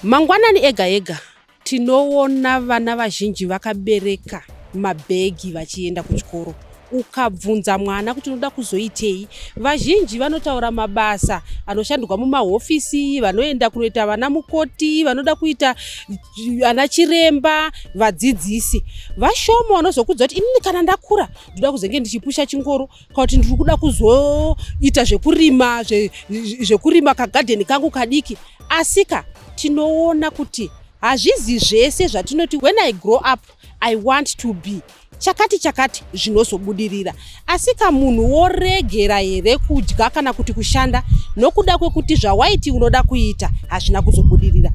Mangwanani ega ega tinoona vana vazhinji vakabereka mabhegi vachienda kuchikoro. Ukabvunza mwana kuti unoda kuzoitei, vazhinji vanotaura mabasa anoshandwa mumahofisi, vanoenda kunoita vana mukoti, vanoda kuita ana chiremba, vadzidzisi. Vashoma vanozokudza kuti inini kana ndakura ndoda kuzenge ndichipusha chingoro kana kuti ndiri kuda kuzoita zvekurima zvekurima kagadheni kangu kadiki. Asika tinoona kuti hazvizi zvese zvatinoti when I grow up I want to be chakati chakati zvinozobudirira. Asika munhu woregera here kudya kana kuti kushanda nokuda kwekuti zvawaiti unoda kuita hazvina kuzobudirira?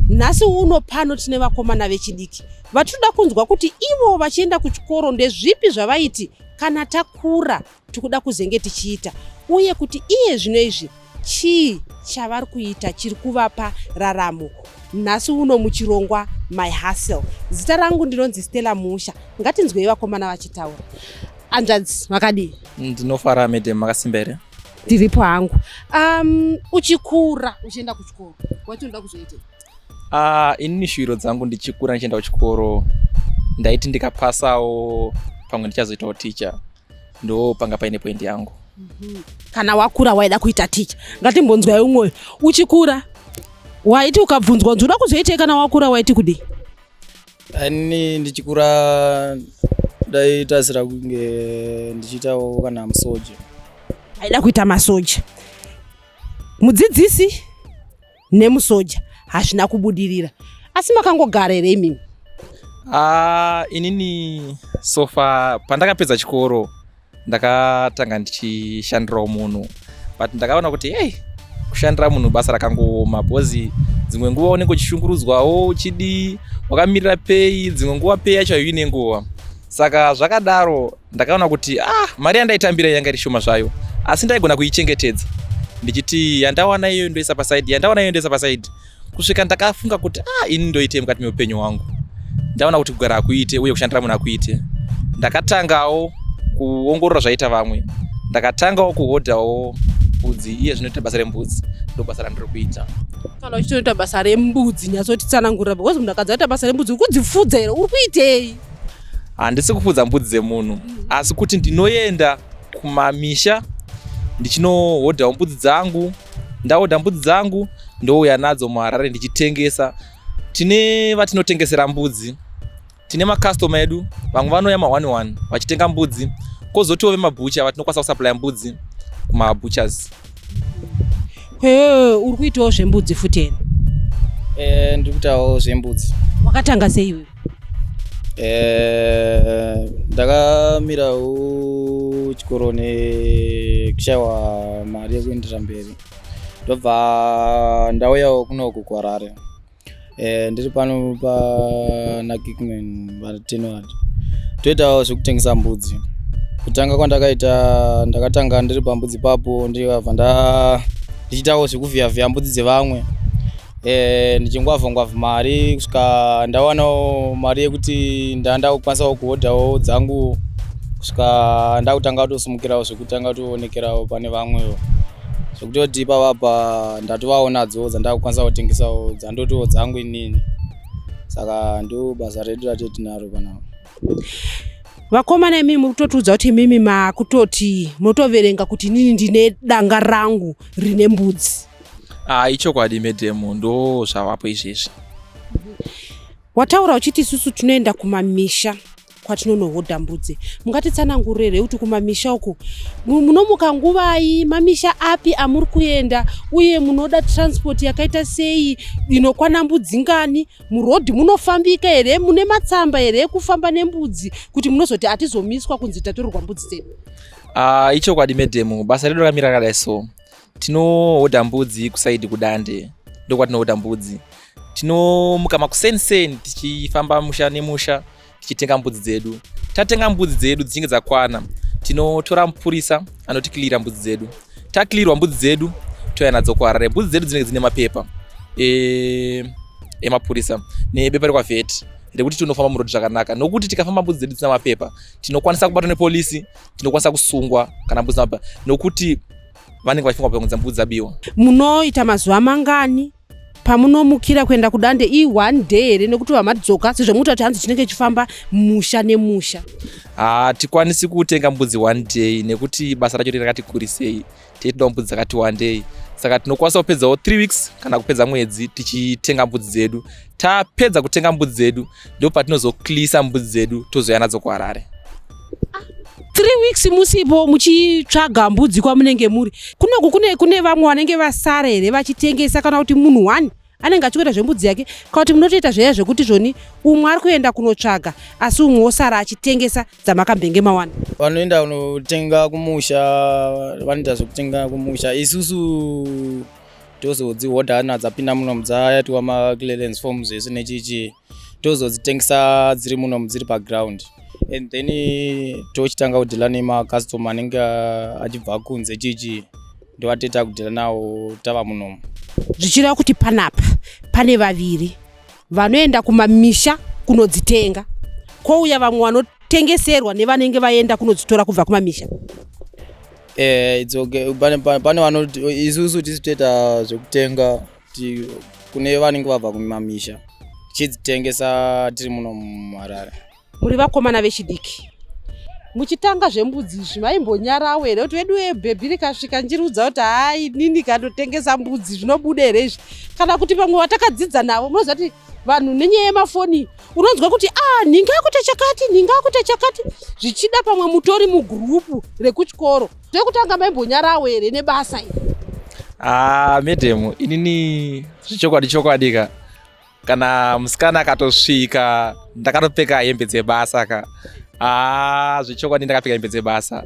Nhasi uno pano tine vakomana vechidiki vatinoda kunzwa kuti ivo vachienda kuchikoro ndezvipi zvavaiti kana takura tikuda kuzenge tichiita, uye kuti iye zvino izvi chii chavari kuita chiri kuvapa raramo. Nhasi uno muchirongwa My Hustle, zita rangu ndinonzi Stella Musha. Ngatinzwei vakomana vachitaura. Hanzvadzi, makadii? Ndinofara madam, makasimba here? Ndiripo hangu. Uchikura uchienda kuchikoro waiti unoda kuzoitei? Inini shuviro dzangu ndichikura ndichienda kuchikoro ndaiti ndikapasawo pamwe ndichazoitawo teacher, ndo panga paine point yangu. Kana wakura waida kuita teacher. Ngatimbonzwai umwe. Uchikura waiti ukabvunzwa kunzi unoda kuzoitei kana wakura waiti kudii? Ini ndichikura ndaitasira kunge ndichiitawo kana musoja. Aida kuita masoja, mudzidzisi nemusoja, hazvina kubudirira. Asi makangogara here imimi? Inini so far pandakapedza chikoro ndakatanga ndichishandirawo munhu, but ndakaona kuti hey, kushandira munhu basa rakangooma because dzimwe nguva unenge uchishungurudzwawo uchidii, wakamirira pay, dzimwe nguva pay yacho haiuyi nenguva. Saka zvakadaro ndakaona kuti ah, mari yandaitambira yanga iri shoma zvayo, asi ndaigona kuichengetedza ndichiti yandawana iyoyo ndoisa paside, yandawana iyoyo ndoisa paside, kusvika ndakafunga kuti ah, ini ndoitei mukati meupenyu hwangu? Ndaona kuti kugara hakuite uye kushandira munhu hakuite. Ndakatangawo kuongorora zvaita vamwe, ndakatangawo kuhodhawo mbudzi. Iye zvinoita basa rembudzi, ndo basa randiri kuita. Kana uchitoita basa rembudzi, nyatsotitsanangurira, because munhu akadzi aita basa rembudzi, uri kudzifudza here, uri kuitei? Handisi kufudza mbudzi dzemunhu, asi kuti ndinoenda kumamisha ndichinohodhawo mbudzi dzangu. Ndahodha mbudzi dzangu, ndouya nadzo muHarare ndichitengesa. Tine vatinotengesera mbudzi, tine macustomer edu, vamwe vanouya ma11 vachitenga mbudzi, kwozotiwo vemabhucha vatinokwanisa kusupply mbudzi kumabutchers. Kwewewe uri kuitawo zvembudzi futi here? Ndiri kuitawo zvembudzi. Wakatanga sei iwewe? Ndakamirawo chikoro nekushaiwa mari yekuendera mberi, ndobva ndauyawo kunoku kuHarare. Ndiri pano pana Kikman vaTenward, toitawo zvekutengesa mbudzi. Kutanga kwandakaita, ndakatanga ndiri pambudzi papo, ndikabva ndichiitawo zvekuvhiya-vhiya mbudzi dzevamwe, ndichingwavha ngwavha mari kusvika ndawanawo mari yekuti ndandakukwanisa kuhodhawo dzangu, kusvika ndakutanga kutosimukirawo zvekutanga kutoonekerawo pane vamwewo, zvekutoti ipapapa ndatovawo nadzo dzandakukwanisa kutengesawo, dzandotiwo dzangu inini. Saka ndo basa redu ratiri tinaro panapa. Vakomana, imimi muri kutotiudza kuti imimi makutoti munotoverenga kuti inini ndine danga rangu rine mbudzi? Ah, ichokwadi madam, ndo zvavapo izvezvi. Wataura uchiti isusu tinoenda kumamisha kwatinonohodha mbudzi. Mungatitsanangurire kuti kumamisha uku munomuka nguvai, mamisha api amuri kuenda, uye munoda transport yakaita sei, inokwana mbudzi ngani, murodhi munofambika here, mune matsamba here ekufamba nembudzi kuti munozoti hatizomiswa kunzi tatorerwa mbudzi dzedu? Ichokwadi madam, basa redu rakamira rakadai. So tinohodha mbudzi kuside kuDande, ndokwatinohodha mbudzi. Tinomuka makuseniseni tichifamba musha nemusha tichitenga mbudzi dzedu. Tatenga mbudzi dzedu dzichinge dzakwana, tinotora mupurisa anoticleara mbudzi dzedu. Taclearwa mbudzi dzedu, touya nadzo kuHarare. Mbudzi dzedu dzinenge dzine mapepa emapurisa nebepa rekwavet rekuti tinofamba murodhi zvakanaka, nokuti tikafamba mbudzi dzedu dzisina mapepa tinokwanisa kubatwa nepolisi, tinokwanisa kusungwa kana mbudzi mapepa, nokuti vanenge vachifunga pamwe mbudzi dzabiwa. Munoita mazuva mangani? Pamunomukira kuenda kudande i-one day here, nekuti vamadzoka sezvo mukuti kuti hanzi chinenge chifamba musha nemusha? Hatikwanisi kutenga mbudzi one day nekuti basa racho rakati kurisei, teitoda mbudzi dzakati one day. Saka tinokwanisa kupedzawo 3 weeks kana kupedza mwedzi tichitenga mbudzi dzedu. Tapedza kutenga mbudzi dzedu, ndo patinozoclearisa mbudzi dzedu, tozouya nadzo kuHarare. 3 weeks musipo muchitsvaga mbudzi kwamunenge muri kunoku, kune vamwe vanenge vasara here vachitengesa, kana kuti munhu one anenge achikuita zvembudzi yake, kana kuti munotoita zvaya zvekuti zvoni umwe ari kuenda kunotsvaga asi umwe wosara achitengesa dzamakambenge mawana? Vanoenda kunotenga kumusha vanoita zvekutenga kumusha. Isusu tozodzihodhana dzapinda munomu, dzaitwa maclearance form zvese nechichi, tozodzitengesa dziri munomu, dziri paground, and then tochitanga kudeala nemacustomer anenge achibva kunze chichi, ndovatoita kudeala nawo tava munomu. Zvichireva kuti panapa pane vaviri vanoenda kumamisha kunodzitenga, kwouya vamwe vanotengeserwa nevanenge vaenda kunodzitora kubva kumamisha. It's okay. Pane vanoti isusu tisi toita zvekutenga kune vanenge vabva kumamisha, tichidzitengesa tiri muno muHarare. Muri vakomana vechidiki, muchitanga zvembudzi izvi maimbonyarawo here kuti vedu webhebhi rikasvika njiruudza kuti hai, nini kanotengesa mbudzi, zvinobuda here izvi? Kana kuti vamwe vatakadzidza navo, munoziva kuti vanhu nenyaya yemafoni unonzwa kuti a nhingi akuita chakati, nhingi akuita chakati, zvichida pamwe mutori mugurupu rekuchikoro zvekutanga, maimbonyarawo here nebasa iri? Ah, madam, inini zvechokwadi chokwadi ka, kana musikana akatosvika ndakatopfeka hembe dzebasa ka. Ah, zvechokwadi ndakapfeka hembe dzebasa,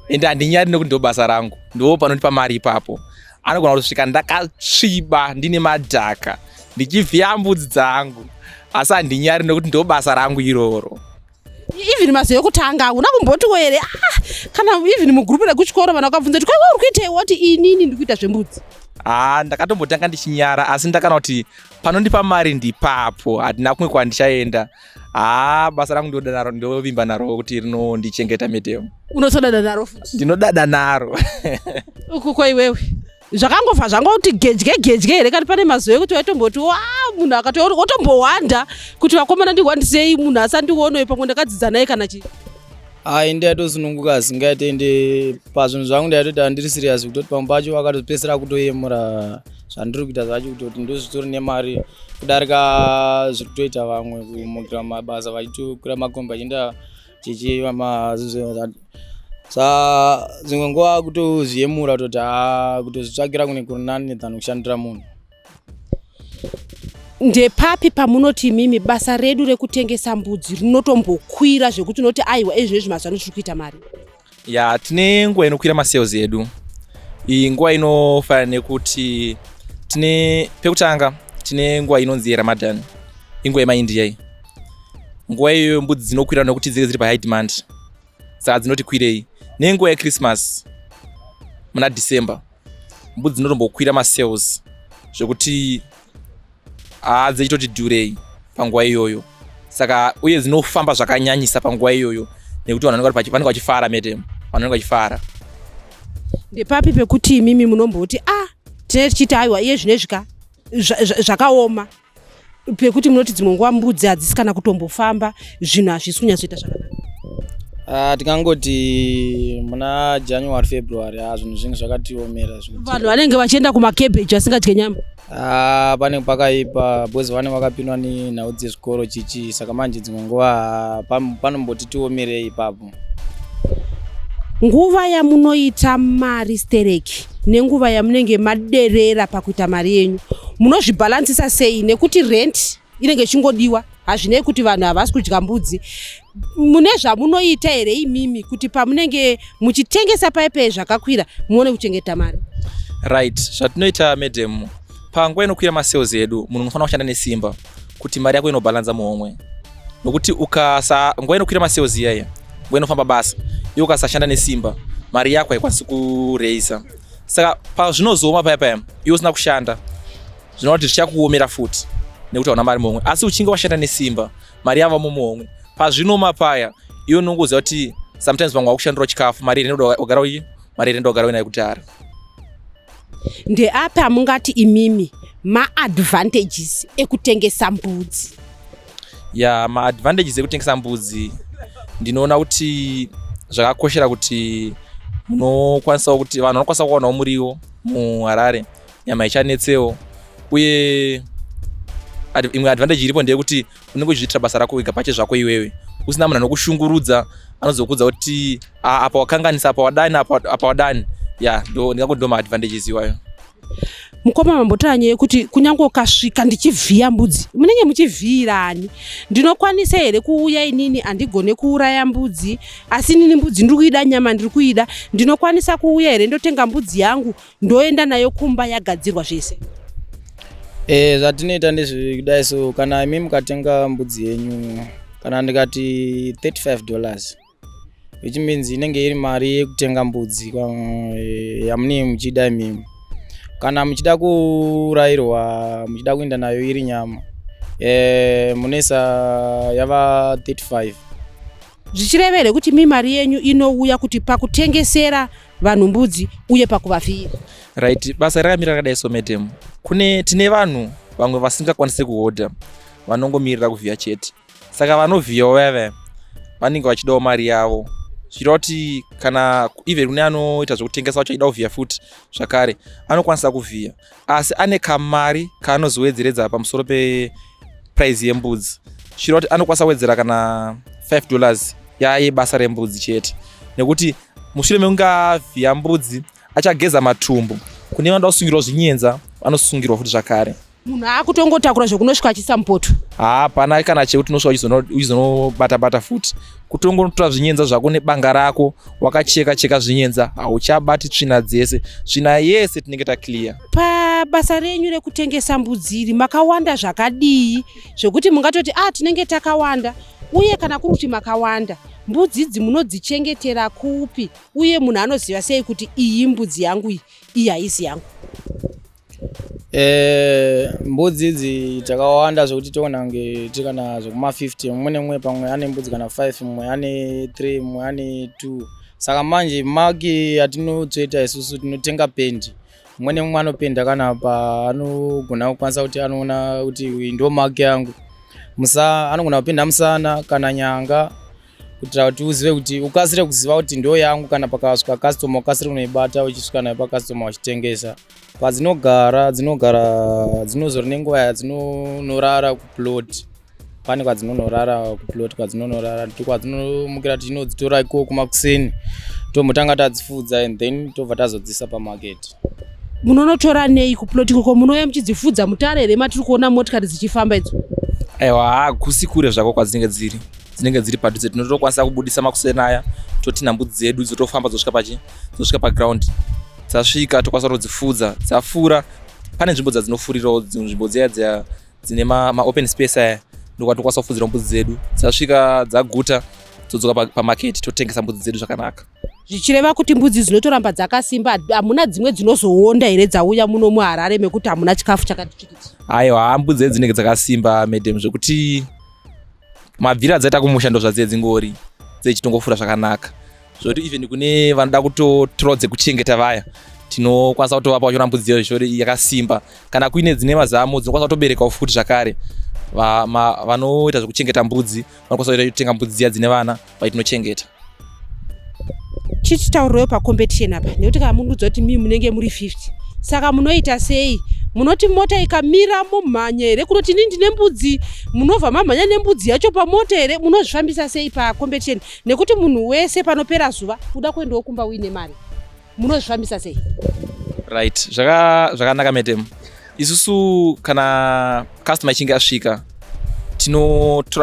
ende handinyari nekuti ndo basa rangu, ndo panondipa mari ipapo. Anogona kutosvika ndakatsviba, ndine madhaka, ndichivhiya mbudzi dzangu, asi handinyari nekuti ndo basa rangu iroro. Even mazuva ekutanga hauna kumbotiwo here, ah, kana even mugurupu rekuchikoro vanhu vakabvunza kuti, "Kwaiwa uri kuitei?" woti, "Inini ndiri kuita zvembudzi"? Ha, ndakatombotanga ndichinyara, asi ndakana kuti panondipa mari ndipapo, handina kumwe kwandichaenda. Ha, basa rangu ndoda naro, ndovimba naro kuti rinondichengeta, madam. Unotodada naro futi? Ndinodada naro. Uku ko iwewe, zvakangobva zvangoti gedye gedye here, kati pane mazuva ekuti waitomboti wa munhu akati otombowanda kuti, "Vakomana, ndiwandisei, munhu asandionewo, pamwe ndakadzidza naye," kana chii? Ai, ndaitosununguka singaite, ende pazvinhu zvangu ndaitoti handiri serious, kutoti pamwe pacho vakatopedzisira kutoyemura zvandiri kuita zvacho, kutoti ndozvitori nemari kudarika zviri kutoita vamwe kumukira mabasa vachitokwira makombi vachienda chichi. Sa dzimwe nguva kutozviyemura kutoti ha, kutozvitsvakira kune kuri nani than kushandira munhu. Ndepapi pamunoti imimi basa redu rekutengesa mbudzi rinotombokwira zvekuti unoti, "Aiwa, ezvezvi mazuva ano tiri kuita mari"? Ya, tine nguva inokwira masales edu. Iyi nguva inofanana nekuti tine, pekutanga, tine nguva inonzi yeRamadan, inguva yemaIndia iyi. Nguva iyoyo mbudzi dzinokwira nekuti dzinenge dziri pahigh demand, saka dzinoti kwirei. Nenguva yeChristmas muna December, mbudzi dzinotombokwira masales zvekuti haa, dzichitoti dhurei panguva iyoyo. Saka uye dzinofamba zvakanyanyisa panguva iyoyo nekuti vanhu vanenge vachifara, madam, vanhu vanenge vachifara. Ndepapi pekuti imimi munomboti, "Ah, tinenge tichiti aiwa, iye zvinezvi ka zvakaoma," pekuti munoti dzimwe nguva mbudzi hadzisi kana kutombofamba, zvinhu hazvisi kunyatsoita zvakanaka? Ah, tingangoti muna January, February, ah, zvinhu zvinge zvakatiomera. Vanhu vanenge vachienda kumakebheji vasingadye nyama. Ah, pane pakaipa because vanenge vakapindwa nenhau dzezvikoro chichi, saka manje dzimwe nguva ah, panomboti tiomerei ipapo. Nguva yamunoita mari stereki nenguva yamunenge maderera pakuita mari yenyu, munozvibhalansisa sei? Nekuti rent inenge ichingodiwa, hazvinei kuti vanhu havasi kudya mbudzi. Mune zvamunoita here imimi kuti pamunenge muchitengesa paipai zvakakwira muone kuchengeta mari? Right, zvatinoita, madam, panguva inokwira masales edu, munhu unofanira kushanda nesimba kuti mari yako inobhalanza muhomwe, nokuti ukasa, nguva inokwira masales iyaya, nguva inofamba basa, iwe ukasashanda nesimba, mari yako haikwanisi kureisa. Saka pazvinozooma paya paya, iwe usina kushanda, zvinova kuti zvichakuomera futi nekuti hauna mari muhomwe. Asi uchinge washanda nesimba, mari yavamo muhomwe, pazvinoma paya, iwe unongoziva kuti sometimes vamwe vakushandirawo chikafu, mari inoda wagara uyi, mari inoda wagara uinayo kudhara. Ndeapi amungati imimi Maadvantages ekutengesa mbudzi? Ya, maadvantages ekutengesa mbudzi, ndinoona kuti zvakakoshera kuti munokwanisawo kuti vanhu vanokwanisa kuwanawo muriwo muHarare, nyama ichanetsewo. Uye imwe advantage iripo ndeyekuti unenge uchizviitira basa rako wega pache zvako iwewe, usina munhu anokushungurudza anozokuudza kuti, "Ah, apa wakanganisa, apa wadani, apa wadani." Ya, ndingangoti ndo maadvantages iwayo. Mukoma, mambotaura nyaya yekuti kunyange ukasvika ndichivhiya mbudzi, munenge muchivhiyirani. Ndinokwanisa here kuuya inini, handigone kuuraya mbudzi, asi inini mbudzi ndiri kuida, nyama ndiri kuida, ndinokwanisa kuuya here ndotenga mbudzi yangu, ndoenda nayo kumba yagadzirwa zvese? Zvatinoita ndezvekudai. So kana imi mukatenga mbudzi yenyu, kana ndikati $35, which means inenge iri mari yekutenga mbudzi yamunenge muchida imimi. Kana muchida kuurayirwa, muchida kuenda nayo iri nyama, munoisa yava 35. Zvichireva here kuti mi mari yenyu inouya kuti pakutengesera vanhu mbudzi uye pakuvavhiyira? Right, basa rakamira rakadai. So madam, kune tine vanhu vamwe vasingakwanisi kuhodha, vanongomirira kuvhiya chete. Saka vanovhiyawo vaya vaya vanenge vachidawo mari yavo, zvichireva kuti kana even kune anoita zvekutengesa vacho achida kuvhiya futi zvakare, anokwanisa kuvhiya, asi ane kamari kaanozowedzeredza pamusoro peprice yembudzi, zvichireva kuti anokwanisa kuwedzera kana $5 yayebasa rembudzi chete, nekuti mushure mekunge avhiya mbudzi achageza matumbu. Kune vanoda kusungirwa zvinyenza, vanosungirwa futi zvakare. Munhu aakutongotakura zvokunosvika achiisa mupoto? Hapana kana chekuti unosvika uchizonobata-bata futi. Kutongotora zvinyenza zvako nebanga rako, wakacheka cheka zvinyenza, hauchabati tsvina dzese, tsvina yese tinenge taclear. Pabasa renyu rekutengesa mbudzi iri, makawanda zvakadii zvekuti mungatoti a tinenge takawanda? Uye kana kuri kuti makawanda, mbudzi idzi munodzichengetera kupi? Uye munhu anoziva sei kuti iyi mbudzi yangu, iyi, iyi haisi yangu? Mbudzi idzi takawanda zvekuti toona kunge tiri kana zvekuma50. Mumwe nemumwe pamwe ane mbudzi kana 5, mumwe ane 3, mumwe ane 2. Saka manje mark yatinotsveta isusu, tinotenga pendi, mumwe nemumwe anopenda kana paanogona kukwanisa kuti anoona kuti iyi ndo mark yangu. Musa anogona kupenda musana kana nyanga, kuitira kuti uzive, kuti ukasire kuziva kuti ndo yangu. Kana pakasvika customer, ukasire kunoibata uchisvika nayo pacustomer uchitengesa. Padzinogara, dzinogara, dzinozori nenguva yadzinonorara kuplot. Pane kwadzinonorara kuplot, kwadzinonorara kwadzinomukira, tichinodzitora ikoko makuseni, tombotanga tadzifudza and then tobva tazodzisa pamarket. Munonotora nei kuplot ikoko? Munouya muchidzifudza mutare here, matiri kuona motikari dzichifamba idzo? Aiwa, hakusi kure zvako kwadzinenge dziri, dzinenge dziri padhuze. Tinotokwanisa kubudisa makuseni aya, totinha mbudzi dzedu, dzotofamba dzosvika pachi dzosvika paground. Dzasvika, tokwanisa kutodzifudza. Dzafura, pane nzvimbo dzadzinofurirawo, nzvimbo dziya dziya dzine maopen space aya, ndokwatokwanisa kufudzira mbudzi dzedu. Dzasvika, dzaguta, dzodzoka pamarket, totengesa mbudzi dzedu zvakanaka. Zvichireva kuti mbudzi dzinotoramba dzakasimba? Hamuna dzimwe dzinozoonda here dzauya muno muHarare mekuti hamuna chikafu chakati tsvikiti? Aiwa, mbudzi dzedu dzinenge dzakasimba, madam, zvekuti mabviri adzaita kumusha ndo zvadziye dzingori, dzechitongofura zvakanaka, zvokuti even kune vanoda kutotora dzekuchengeta vaya, tinokwanisa kutovapa vachona mbudzi iyo yakasimba. Kana kuine dzine mazamo, dzinokwanisa kutoberekawo futi zvakare. Vanoita zvekuchengeta mbudzi vanokwanisa kutenga mbudzi dziya dzine vana vaitinochengeta. Chichitaurirewo pacompetition apa, nekuti kana munudza kuti mii munenge muri 50, saka munoita sei? Munoti mota ikamira mumhanya here kunoti ini ndine mbudzi, munobva mamhanya nembudzi yacho pamota here? Munozvifambisa sei pacompetition, nekuti munhu wese panopera zuva uda kuendawo kumba uine mari? Munozvifambisa sei? Right, zvakanaka, madam. Isusu kana customer ichinge asvika,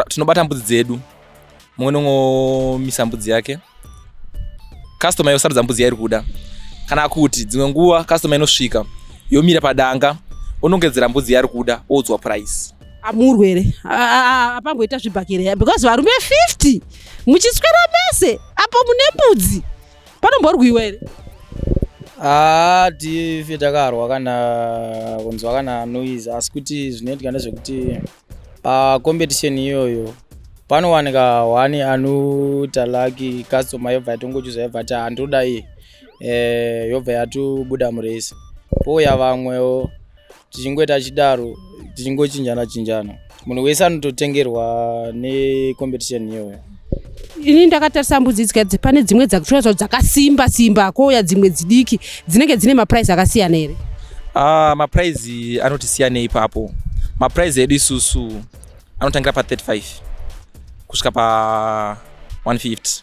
tinobata mbudzi dzedu, mumwe nongomisa mbudzi yake, customer yosarudza mbudzi yairi kuda. Kana kuti dzimwe nguva customer inosvika yomira padanga, onongedzera mbudzi yaari kuda, oudzwa price. Amurwere apamboita zvibhakere, because varume 50 muchiswera mese apo mune mbudzi, panomborwiwa here? Haa, tife takarwa kana kunzwa kana noise, asi kuti zvinoitika ndezvekuti pacompetition iyoyo panowanika one anoita lucky, customer yobva yatongochuza, yobva ati handoda iye, yobva yatobuda murace. Pouya vamwewo. Tichingoita chidaro, tichingochinjana chinjana, munhu wese anototengerwa necompetition iyoyo. Ini ndakatarisa mbudzi idzi, pane dzimwe dzakutora dzakasimba simba, kouya dzimwe dzidiki. Dzinenge dzine maprice akasiyana here? Ah, maprice anoti siyanei ipapo. Maprice edu isusu anotangira pa35 kusvika pa150.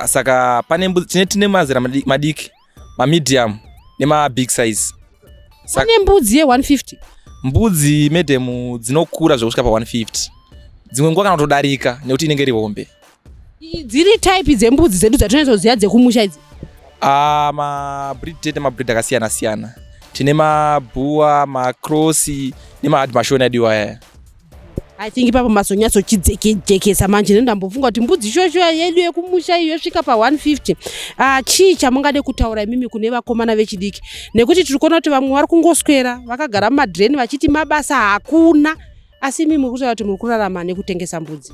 Saka pane mbudzi tine mazera madiki, mamedium nemabig size. Pane mbudzi ye150? Mbudzi, madam, dzinokura zvekusvika pa150, dzimwe nguva kana kutodarika, nekuti inenge iri hombe. Dziri type dzembudzi dzedu dzatinozoziva dzekumusha idzi? Ah, mabreed, tete mabreed akasiyana siyana. Tine maBoer, macross nemahard mashona edu aya. I think ipapo mazonyatsochidzekejekesa manje. Nendambofunga kuti mbudzi shosho yedu yekumusha iyo yosvika pa150. Ah, chii chamungade kutaura imimi kune vakomana vechidiki? Nekuti tiri kuona kuti vamwe vari kungoswera vakagara mumadhireni vachiti mabasa hakuna, asi imimi muri kutaura kuti muri kurarama nekutengesa mbudzi.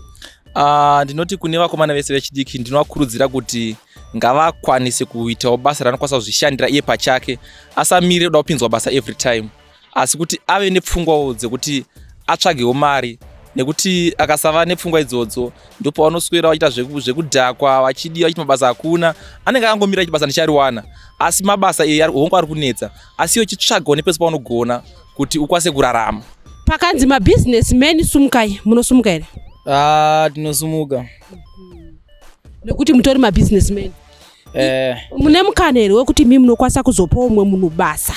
Ah, ndinoti kune vakomana vese vechidiki, ndinovakurudzira kuti ngavakwanise kuitawo basa raanokwanisa kuzvishandira iye pachake, asamire kuda kupinzwa basa every time, asi kuti ave nepfungwawo dzekuti atsvagewo mari, nekuti akasava nepfungwa idzodzo ndopavanoswera vachiita zvekudhakwa, vachidiwa, vachiti mabasa hakuna. Anenge akangomira achiti basa ndichariwana, asi mabasa iyi hongu ari kunetsa, asi iwe chitsvagawo nepese paunogona kuti ukwanise kurarama. Pakanzi mabusinessmen sumukai, munosumuka here? Ah, tinosumuka. Nekuti mutori mabusinessmen. Eh. Mune mukana here wekuti imi munokwanisa kuzopa umwe munhu basa?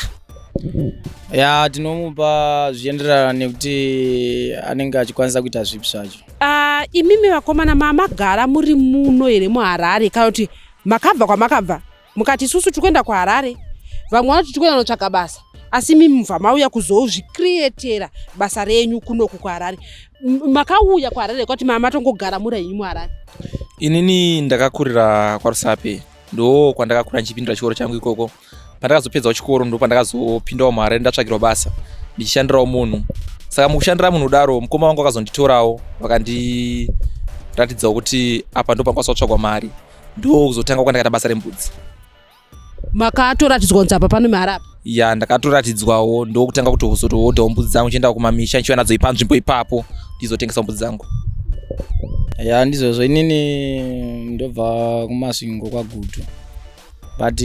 Ya, tinomupa zvichienderana nekuti anenge achikwanisa kuita zvipi zvacho. Imimi vakomana, mamagara muri muno here muHarare, kana kuti makabva kwamakabva mukati isusu tiri kuenda kuHarare? Vamwe vanoti tiri kuenda kunotsvaga basa, asi imimi mubva mauya kuzozvikrietera basa renyu kunoku kuHarare. Makauya kuHarare kwati matongogara muri henyu muHarare? Inini ndakakurira kwaRusape, ndo kwandakakura ndichipindura chikoro changu ikoko. Pandakazopedzawo chikoro, ndo pandakazopindawo muHarare, ndatsvagirwa basa ndichishandirawo munhu. Saka mukushandira munhu daro, mukoma wangu akazonditorawo, vakandiratidzawo kuti apa ndo panokwanisa kutsvagwa mari. Ndo kuzotanga kwandakaita basa rembudzi. Makatoratidzwa kunzi apa pano mari apa? Ya, ndakatoratidzwawo, ndokutanga kutozotohodhawo mbudzi dzangu, chienda kumamisha, ndichiuya nadzo ipanzvimbo ipapo, ndizotengesa mbudzi dzangu. Ya, ndizvozvo. Inini ndobva kuMasvingo, kwaGutu, but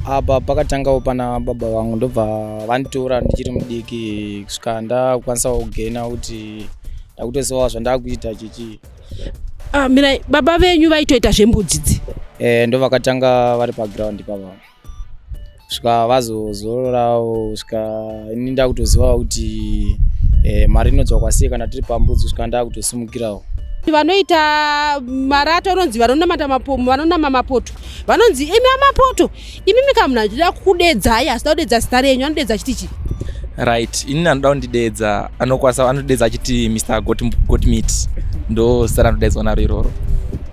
apa pakatangawo pana baba vangu, ndobva vanditora ndichiri mudiki kusvika ndakwanisawo kugena kuti ndakutozivawo zvandakuita chichi. Ah, mirai, baba venyu vaitoita zvembudzi idzi? Eh, ndo vakatanga vari paground papa kusvika vazozororawo, kusvika ini ndakutozivawo kuti mari inotsvakwa sei kana tiri pambudzi, kusvika ndakutosimukirawo. Vanoita marato anonzi vanonamata mapomo, vanonama mapoto, vanonzi imi amapoto imimi. Kana munhu achida kudedzai asida kudedza zita renyu, anodedza chiti chii? Right, inini anoda kundidedza anokwanisa, anodedza achiti Mr Godmeat, ndo zita ranodaidzwa naro iroro.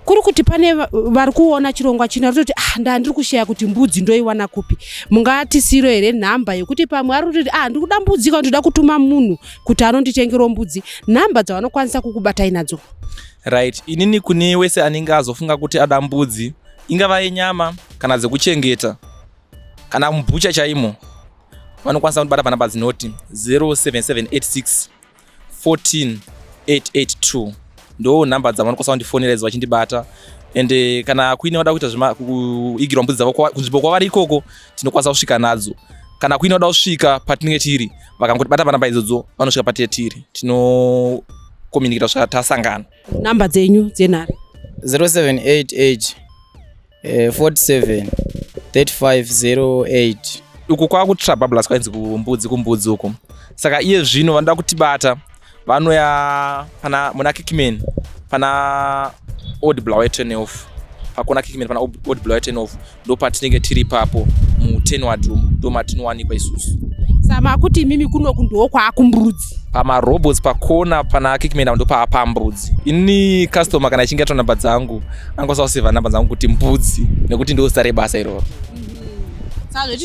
Kuri kuti pane vari kuona chirongwa chino vari kutoti, ah, ndaa ndiri kusheya kuti mbudzi ndoiwana kupi, mungatisiro here nhamba yekuti pamwe ari kutoti, ah, ndiri kuda mbudzi, kana ndoda kutuma munhu kuti anonditengerawo mbudzi, nhamba dzavanokwanisa kukubatai nadzo? Right, inini kune wese anenge azofunga kuti ada mbudzi, ingava yenyama kana dzekuchengeta kana mubhucha chaimo, vanokwanisa kundibata panhamba dzinoti 07786 14882. Ndo nhamba dzavanokwanisa kundifonera idzo vachindibata. Ende kana kuine vada kuita kuigirwa mbudzi dzavo kunzvimbo kwavari ikoko, tinokwanisa kusvika nadzo. Kana kuine vada kusvika patinenge tiri, vakangotibata panhamba idzodzo, vanosvika patiri tiri, tinokomunikita kusvika tasangana. Nhamba dzenyu dzenhare? 0788 47 3508. Uku kwakuTrabablas, kwainzi kumbudzi, kumbudzi uku. Saka iye zvino vanoda kutibata vanoya pana muna Kikman, pana Old Bulawayo turn off, pakona Kikman pana Old Bulawayo turn off, ndo patinenge tiri ipapo mutenward room, ndo matinowanikwa isusu. Sama kuti imimi kunoku ndo kwaakumbudzi? Pamarobots, pakona pana Kikman ndo paapambudzi. Ini customer kana ichinge atora namba dzangu, anokwanisa kusevha namba dzangu kuti mbudzi, nekuti ndo zita rebasa iroro. Saka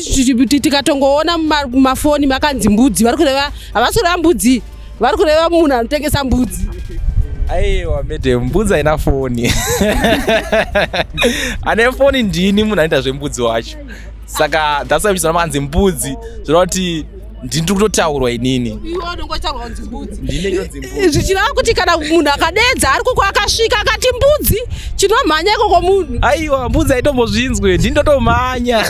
tikatongoona mumafoni makanzi mbudzi, vari kureva, havasi kureva mbudzi, vari kureva munhu anotengesa mbudzi? Aiwa madam, mbudzi haina foni. Ane foni ndini munhu anoita zvembudzi wacho. Saka that's why muchizoona makanzi mbudzi, zvoreva kuti Ndini kutotaurwa inini. Iwe unongotaurwa kunzi mbudzi. Ndine inonzi mbudzi. Zvichireva kuti kana munhu akadedza ari kuko akasvika akati mbudzi, chinomhanya ikoko munhu. Aiwa, mbudzi haitombozvinzwe, ndini ndotomhanya.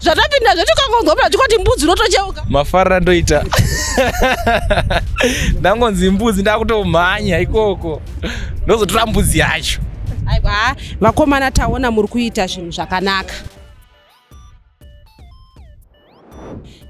Zvatapinda zveti ukangonzwa munhu achikoti mbudzi unotocheuka. Mafarira ndoita. Ndangonzi mbudzi ndakutomhanya ikoko. Ndozotora mbudzi yacho. Aiwa, vakomana taona muri kuita zvinhu zvakanaka.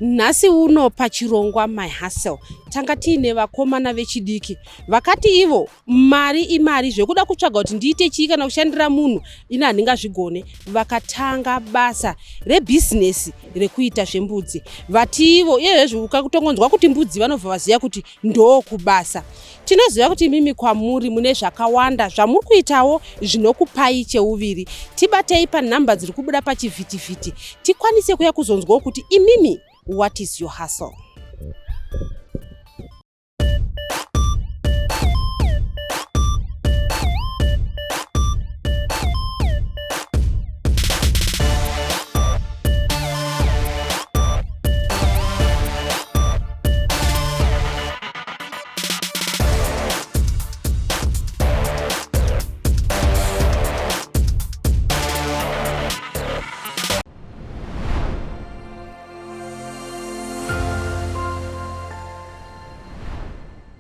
Nhasi uno pachirongwa My Hustle tanga tiine vakomana vechidiki vakati ivo mari imari, zvekuda kutsvaga kuti ndiite chii kana kushandira munhu ini handingazvigone. Vakatanga basa rebhizinesi rekuita zvembudzi. Vati ivo iyezvezvi ukatongonzwa kuti mbudzi vanobva vaziva kuti ndokubasa. Tinoziva kuti imimi kwamuri mune zvakawanda zvamuri kuitawo zvinokupai cheuviri. Tibatei panhamba dziri kubuda pachivhitivhiti tikwanise kuya kuzonzwawo kuti imimi what is your hustle.